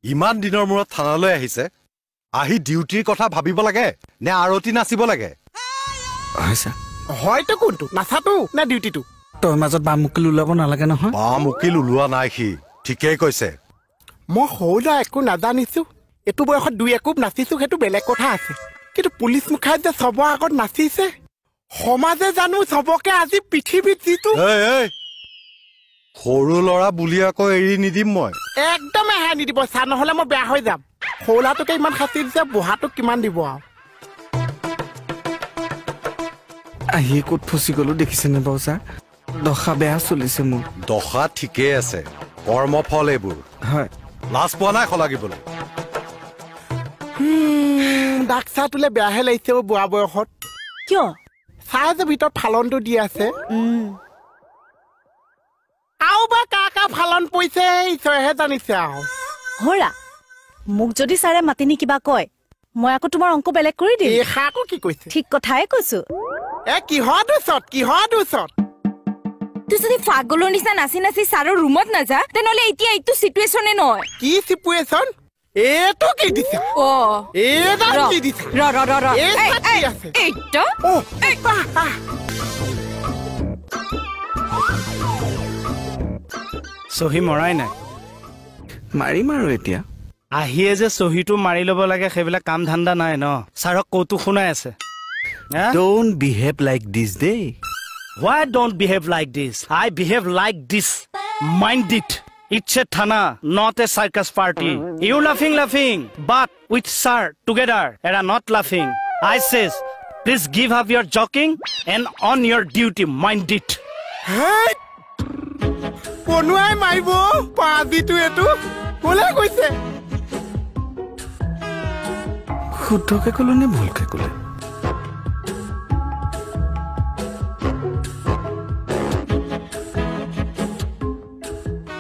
ইমান দিনৰ মূৰত থানালৈ আহিছে, আহি ডিউটিৰ কথা ভাবিব লাগে নে আৰতি নাচিব লাগে? হয়তো কোনটো নাচাটো নে ডিউটিটো? তই মাজত বাম উকিল ওলাব নালাগে নহয়। বাম উকিল ওলোৱা নাই, সি ঠিকেই কৈছে। মই সৰু একো নাজানিছো, এইটো বয়সত দুই একোপ নাচিছো সেইটো বেলেগ কথা আছে, কিন্তু পুলিচ মুখাই যে চবৰ আগত নাচিছে, সমাজে জানো চবকে আজি পৃথিৱীত যিটো সৰু ল'ৰা বুলি আকৌ এৰি নিদিম মই। একদম এৰাই নিদিব ছাৰ, নহ'লে মই বেয়া হৈ যাম। সৰু ল'ৰাটোকে ইমান শাস্তি দিছে, বুঢ়াটোক কিমান দিব আৰু। আহি ক'ত ফচি গ'লো দেখিছেনে বাৰু ছাৰ? দশা বেয়া চলিছে মোৰ। দশা ঠিকেই আছে, কৰ্মফল এইবোৰ। হয়, লাজ পোৱা নাই শলাগিবলৈ। ডাক চাহটোলে বেয়াহে লাগিছে বুঢ়া বয়সত। কিয়? চাহ যে ভিতৰত ফালনটো দি আছে, আৰু বা কা কা ফালন পৰিছে ঈশ্বৰেহে জানিছে আৰু। হৰা, মোক যদি ছাৰে মাতি নি কিবা কয়, মই আকৌ তোমাৰ অংক বেলেগ কৰি দিম। আকৌ কি কৈছে? ঠিক কথাই কৈছো। এ কিহৰ দোষত, কিহৰ দোষত? তুই যদি পাগলৰ নিচিনা নাচি নাচি ছাৰৰ ৰুমত নাযা, তেনেহ'লে এতিয়া এইটো চিটুৱেশ্যনে নহয়। কি চিটুৱেশ্যন? এইটো কি দিছা? অ, এইডাল কি দিছা? ৰ ৰ ৰ ৰ, এইটো চহী মৰাই নাই। মাৰিম আৰু এতিয়া। আহিয়ে যে চহীটো মাৰি ল'ব লাগে, সেইবিলাক কাম ধান্দা নাই ন? ছাৰক কৌতুক শুনাই আছে। Don't behave like this দেই। Why don't behave like this? I behave like this. Mind it. It's a thana, not a circus party. You laughing, laughing, but with sir together, era not laughing. I says, please give up your joking and on your duty, mind it. Hey! বনুৱাই মাৰিব পাজিটো, এইটো ক'লে কৈছে? শুদ্ধকে ক'লো নে ভুলকে ক'লে?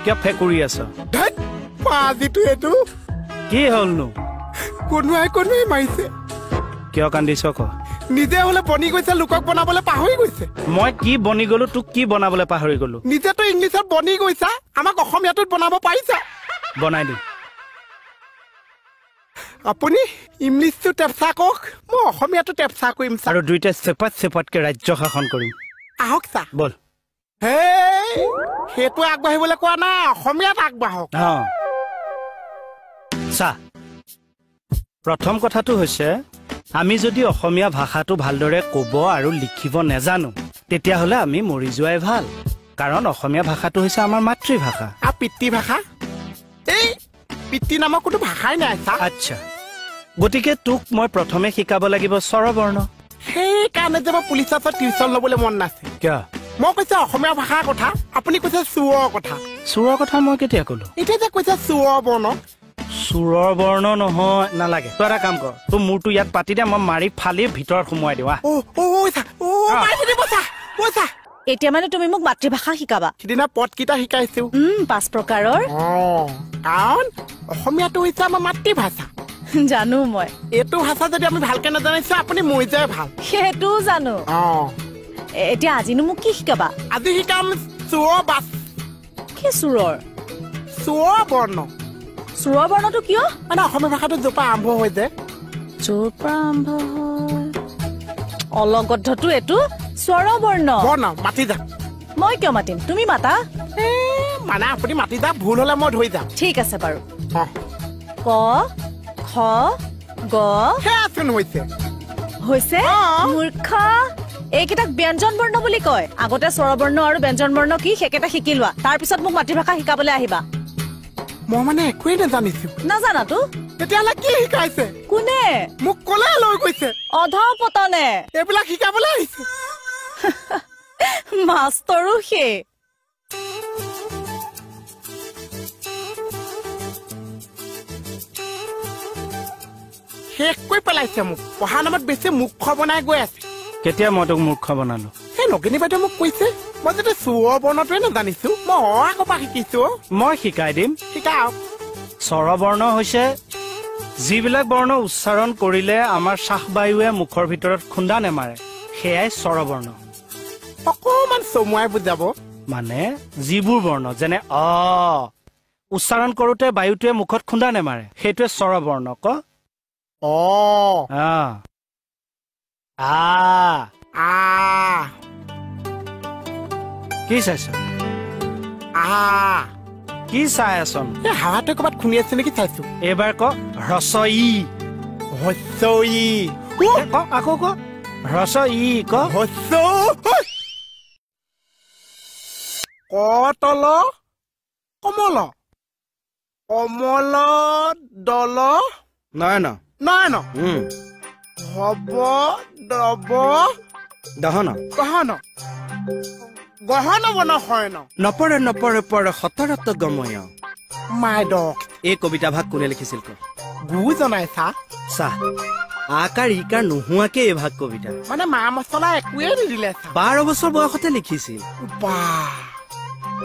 কিয় ফেকুৰি আছ? পাজিটো এইটো কি হ'লনো? কোনোৱাই কোনোৱাই মাৰিছে। কিয় কান্দিছ ক? নিজে হলে বনি গৈছে, লোকক বনাবলৈ পাহৰি গৈছে। মই কি বনি গলো, তোক কি বনাবলৈ পাহৰি গলো? নিজেতো ইংলিছত বনি গৈছা, আমাক অসমীয়াটোত বনাব পাৰিছা? বনাই দিম। আপুনি ইংলিছটো টেপচা কওক, মই অসমীয়াটো টেপচা কৰিম। আৰু দুইটা চেপাত চেপাতকে ৰাজ্য শাসন কৰিম। আহক চা। বল। হেই, সেইটো আগবাঢ়িবলৈ কোৱা নাই, অসমীয়াত আগবাঢ়ক। অ চা, প্ৰথম কথাটো হৈছে, আমি যদি অসমীয়া ভাষাটো ভালদৰে ক'ব আৰু লিখিব নেজানো, তেতিয়াহ'লে আমি মৰি যোৱাই ভাল। কাৰণ অসমীয়া ভাষাটো হৈছে আমাৰ মাতৃভাষা। আৰু পিতৃভাষা? এই পিতৃ নামৰ কোনো ভাষাই নাই। আচ্ছা, গতিকে তোক মই প্ৰথমে শিকাব লাগিব স্বৰবৰ্ণ। সেইকাৰণে যে মই পুলিচৰ ওচৰত টিউচন ল'বলৈ মন নাছিল। কিয়? মই কৈছে অসমীয়া ভাষাৰ কথা, আপুনি কৈছে চোৰৰ কথা। চোৰৰ কথা মই কেতিয়া ক'লো? এতিয়া যে কৈছে চোৰৰ বৰ্ণ। চোৰৰ বৰ্ণ নহয়, নালাগে। তই এটা কাম কৰ, তোৰ মূৰটো ইয়াত পাতি দে, মই মাৰি ফালি ভিতৰত সোমোৱাই দিওঁ। এতিয়া মানে তুমি মোক মাতৃভাষা শিকাবা? সিদিনা পদকেইটা শিকাইছো। 5 প্ৰকাৰৰ। কাৰণ অসমীয়াটো হৈছে আমাৰ মাতৃভাষা। জানো মই। এইটো ভাষা যদি আমি ভালকে নাজানিছো, আপুনি মৰি যায় ভাল। সেইটোও জানো। এতিয়া আজিনো মোক কি শিকাবা? আজি শিকাম চোৰৰ বাছ। কি চোৰৰ? চোৰৰ বৰ্ণ। চোৰৰ বৰ্ণটো কিয়? মানে অসমীয়া ভাষাটো য'ৰ পৰা আৰম্ভ হৈ যায়। য'ৰ পৰা আৰম্ভ হয়? অলগদ্ধটো এইটো স্বৰ বৰ্ণ। বৰ্ণ মাতি যা। মই কিয় মাতিম, তুমি মাতা। মানে আপুনি মাতি যা, ভুল হলে মই ধৰি যাম। ঠিক আছে বাৰু। ক খ গ। সেয়াচোন হৈছে। হৈছে? মূৰ্খ, এইকেইটাক ব্যঞ্জন বৰ্ণ বুলি কয়। আগতে স্বৰবৰ্ণ আৰু ব্যঞ্জন বৰ্ণ কি সেইকেইটা শিকি লোৱা, তাৰপিছত মোক মাতৃভাষা শিকাবলৈ আহিবা। মই মানে একোৱেই নাজানিছো। নাজানাতো? তেতিয়াহ'লে কি শিকাইছে? কোনে? মোক ক'লে লৈ গৈছে। অধ পতনে এইবিলাক শিকাবলৈ আহিছে। মাষ্টৰো সেই। শেষ কৰি পেলাইছে মোক। পঢ়া নামত বেছি মূৰ্খ বনাই গৈ আছে। কেতিয়া মই তোক মূৰ্খ বনালো? সেই নগিনী বাইদেউ মোক কৈছে, মই যেতিয়া চোৰৰ বৰ্ণটোৱে নাজানিছো, মই অ আগৰ পৰা শিকিছো। মই শিকাই দিম। শিকাওক। স্বৰবৰ্ণ হৈছে যিবিলাক বৰ্ণ উচ্চাৰণ কৰিলে আমাৰ শ্বাসবায়ুৱে মুখৰ ভিতৰত খুন্দা নেমাৰে, সেয়াই স্বৰবৰ্ণ। অকণমান চমুৱাই বুজাব। মানে যিবোৰ বৰ্ণ যেনে অ, উচ্চাৰণ কৰোঁতে বায়ুটোৱে মুখত খুন্দা নেমাৰে, সেইটোৱে স্বৰবৰ্ণ। ক। অ। আ। আ। কি চাইছ? আ। কি চাই আছ? এই হাৱাটোৱে ক'ৰবাত খুন্দি আছে নেকি চাইছো। এইবাৰ ক, হ্ৰস্ব ই। হ্ৰস্ব ই। ক, আকৌ ক, হ্ৰস্ব ই ক। হ্ৰস্ব ক তল কমল, কমল দল নয়ন, নয়ন। হব দব দহন, গহন, গহন বন শয়ন। নপৰে নপৰে পৰে সতৰত গময়। মাই ডগ। এই কবিতা ভাগ কোনে লিখিছিল ক? গুৰুজনাই। চা চা, আকাৰ ইকাৰ নোহোৱাকে এই ভাগ কবিতা, মানে মা মছলা একোৱেই নিদিলে। 12 বছৰ বয়সতে লিখিছিল।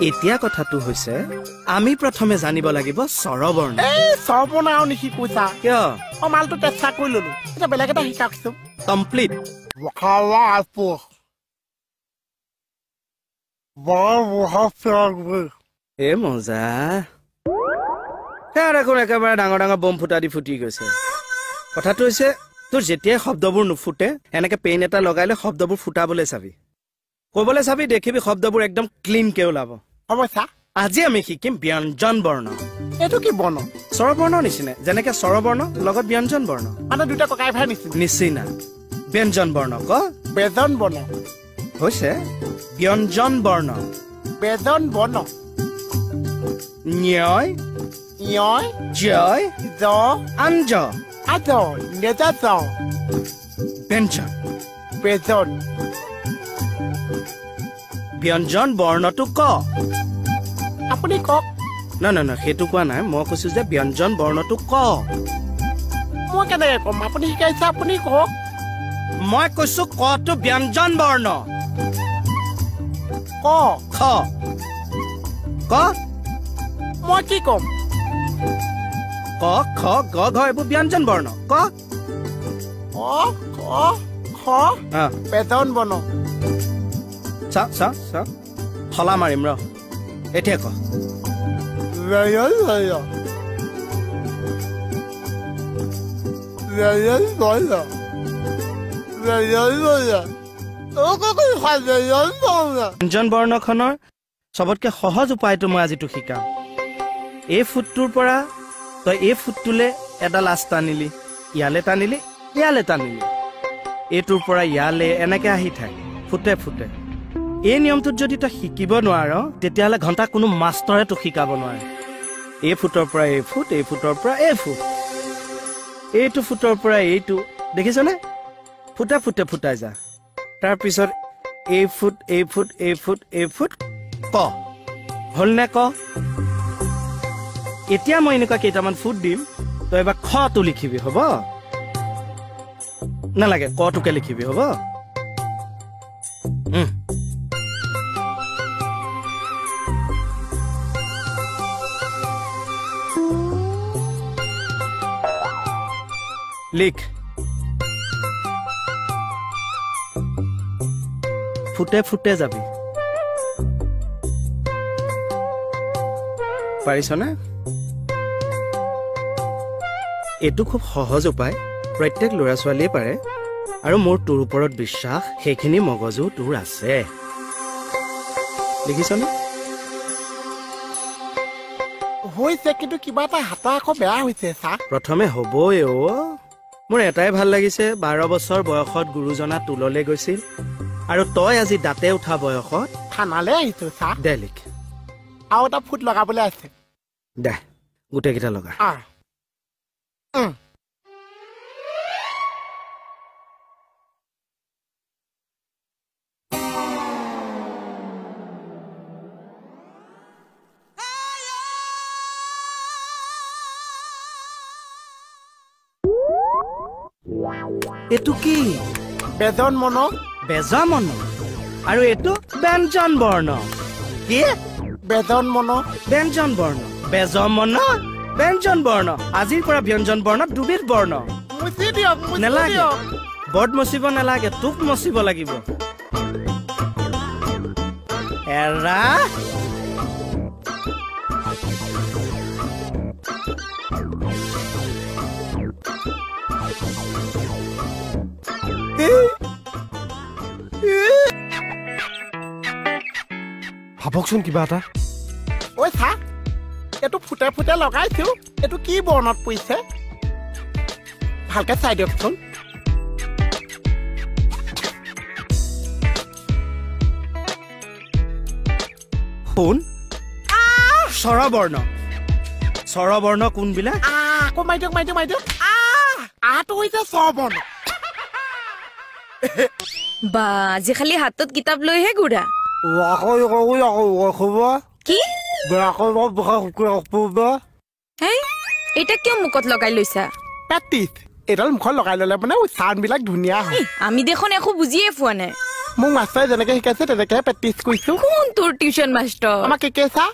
এতিয়া কথাটো হৈছে, আমি প্ৰথমে জানিব লাগিব স্বৰবৰ্ণ। এই স্বৰবৰ্ণ আৰু নিশিকো চা। কিয়? অ, মালটো চেষ্টা কৰি ললো, এতিয়া বেলেগ এটা শিকাওকচোন। কমপ্লিট। এ মজা, দেখোন একেবাৰে ডাঙৰ ডাঙৰ বম ফুটা দি ফুটি গৈছে। কথাটো হৈছে, তোৰ যেতিয়াই শব্দবোৰ নুফুটে, এনেকে পেইন এটা লগাই লৈ শব্দবোৰ ফুটাবলৈ চাবি, ক'বলৈ চাবি, দেখিবি শব্দবোৰ একদম ক্লিনকে ওলাব। হ'ব চা। আজি আমি শিকিম ব্যঞ্জন বৰ্ণ। এইটো কি বৰ্ণ? স্বৰবৰ্ণৰ নিচিনা, যেনেকে স্বৰবৰ্ণ লগত ব্যঞ্জন বৰ্ণ, মানে দুটা ককাই ভাই নিচিনা। নিচিনা। ব্যঞ্জন বৰ্ণ ক। ব্যঞ্জন বৰ্ণ হৈছে ব্যঞ্জন বৰ্ণ। ব্যঞ্জন বৰ্ণ। ন্যয়, ঞয়, জয়, জ, আঞ্জ, আজ, নেজা, জ। ব্যঞ্জন। ব্যঞ্জন। ব্যঞ্জন বৰ্ণটো ক। আপুনি কওক। না না না, সেইটো কোৱা নাই, মই কৈছো যে ব্যঞ্জন বৰ্ণটো ক। মই কেনেকে কম? আপুনি শিকাইছে, আপুনি কওক। মই কৈছো কটো ব্যঞ্জন বৰ্ণ। ক। খ। ক। মই কি কম? ক খ গ ঘ এইবোৰ ব্যঞ্জন বৰ্ণ। ক। ক ক খ ব্যঞ্জন বৰ্ণ। চা চা চা, শলা মাৰিম ৰ। এতিয়া ক। ব্যঞ্জন বৰ্ণখনৰ চবতকে সহজ উপায়টো মই আজি তোক শিকাম। এই ফুটটোৰ পৰা তই এই ফুটটোলে এডাল আঁচ টানিলি, ইয়ালে টানিলি, ইয়ালে টানিলি, এইটোৰ পৰা ইয়ালে এনেকে আহি থাক ফুটে ফুটে। এই নিয়মটোত যদি তই শিকিব নোৱাৰ, তেতিয়াহ'লে ঘণ্টা কোনো মাষ্টৰে তোক শিকাব নোৱাৰে। এই ফুটৰ পৰা এই ফুট, এই ফুটৰ পৰা এই ফুট, এইটো ফুটৰ পৰা এইটো, দেখিছনে? ফুটে ফুটে ফুটাই যা। তাৰপিছত এই ফুট, এই ফুট, এই ফুট, এই ফুট, ক হ'লনে? ক। এতিয়া মই এনেকুৱা কেইটামান ফুট দিম, তই এবাৰ খটো লিখিবি, হ'ব? নালাগে, কটোকে লিখিবি, হ'ব? লিখ। ফুটে ফুটে যাবি, পাৰিছনে? এইটো খুব সহজ উপায়, প্ৰত্যেক ল'ৰা ছোৱালীয়ে পাৰে। আৰু মোৰ তোৰ ওপৰত বিশ্বাস, সেইখিনি মগজু তোৰ আছে। দেখিছনে? হৈছে, কিন্তু কিবা এটা হাতৰ আখৰ বেয়া হৈছে। চা। প্ৰথমে হ'বই অ'। মোৰ এটাই ভাল লাগিছে, 12 বছৰ বয়সত গুৰুজনা টোললৈ গৈছিল, আৰু তই আজি দাঁতে উঠা বয়সত থানালৈ আহিছো। চা। দে লিখ। আৰু এটা ফুট লগাবলৈ আছে। দে, গোটেইকেইটা লগা। এইটো কি? বেজন মন। বেজমন। আৰু এইটো ব্যঞ্জন বৰ্ণ। কি? বেজন মন। ব্যঞ্জন বৰ্ণ। বেজমন, ব্যঞ্জন বৰ্ণ। আজিৰ পৰা ব্যঞ্জন বৰ্ণ দুবিধ বৰ্ণ। মুচি দিয়ক, নালাগে, বৰ্ড মচিব নালাগে, তোক মচিব লাগিব। এৰা। ভাবকচোন কিবা এটা। ঐ চা, এইটো ফুটে ফুটে লগাইছো, এইটো কি বৰ্ণত পৰিছে ভালকে চাই দিয়কচোন। শুন, স্বৰবৰ্ণ। স্বৰবৰ্ণ কোনবিলাক? আকৌ মাৰি দিয়ক, মাৰি দিয়ক, মাৰি দিয়ক। আটো হৈছে স্বৰবৰ্ণ। বা, আজি খালি হাতত কিতাপ লৈহে ঘূৰা। কি এটা কিয় মুখত লগাই লৈছা? প্ৰেক্টিচ। এডাল মুখত লগাই ললে মানে চাউণ্ডবিলাক ধুনীয়া হয়। আমি দেখোন একো বুজিয়ে পোৱা নাই। মোক মাষ্টৰে যেনেকে শিকাইছে তেনেকেহে প্ৰেক্টিচ কৰিছো। কোন তোৰ টিউচন মাষ্টৰ? আমাৰ কেকে ছাৰ।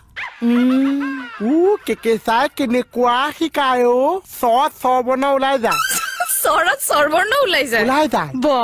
উ কেকে ছাৰ কেনেকুৱা শিকায় অ, চৰত স্বৰবৰ্ণ ওলাই যায়। চৰত স্বৰবৰ্ণ ওলাই যায়? ওলাই যায়। বা।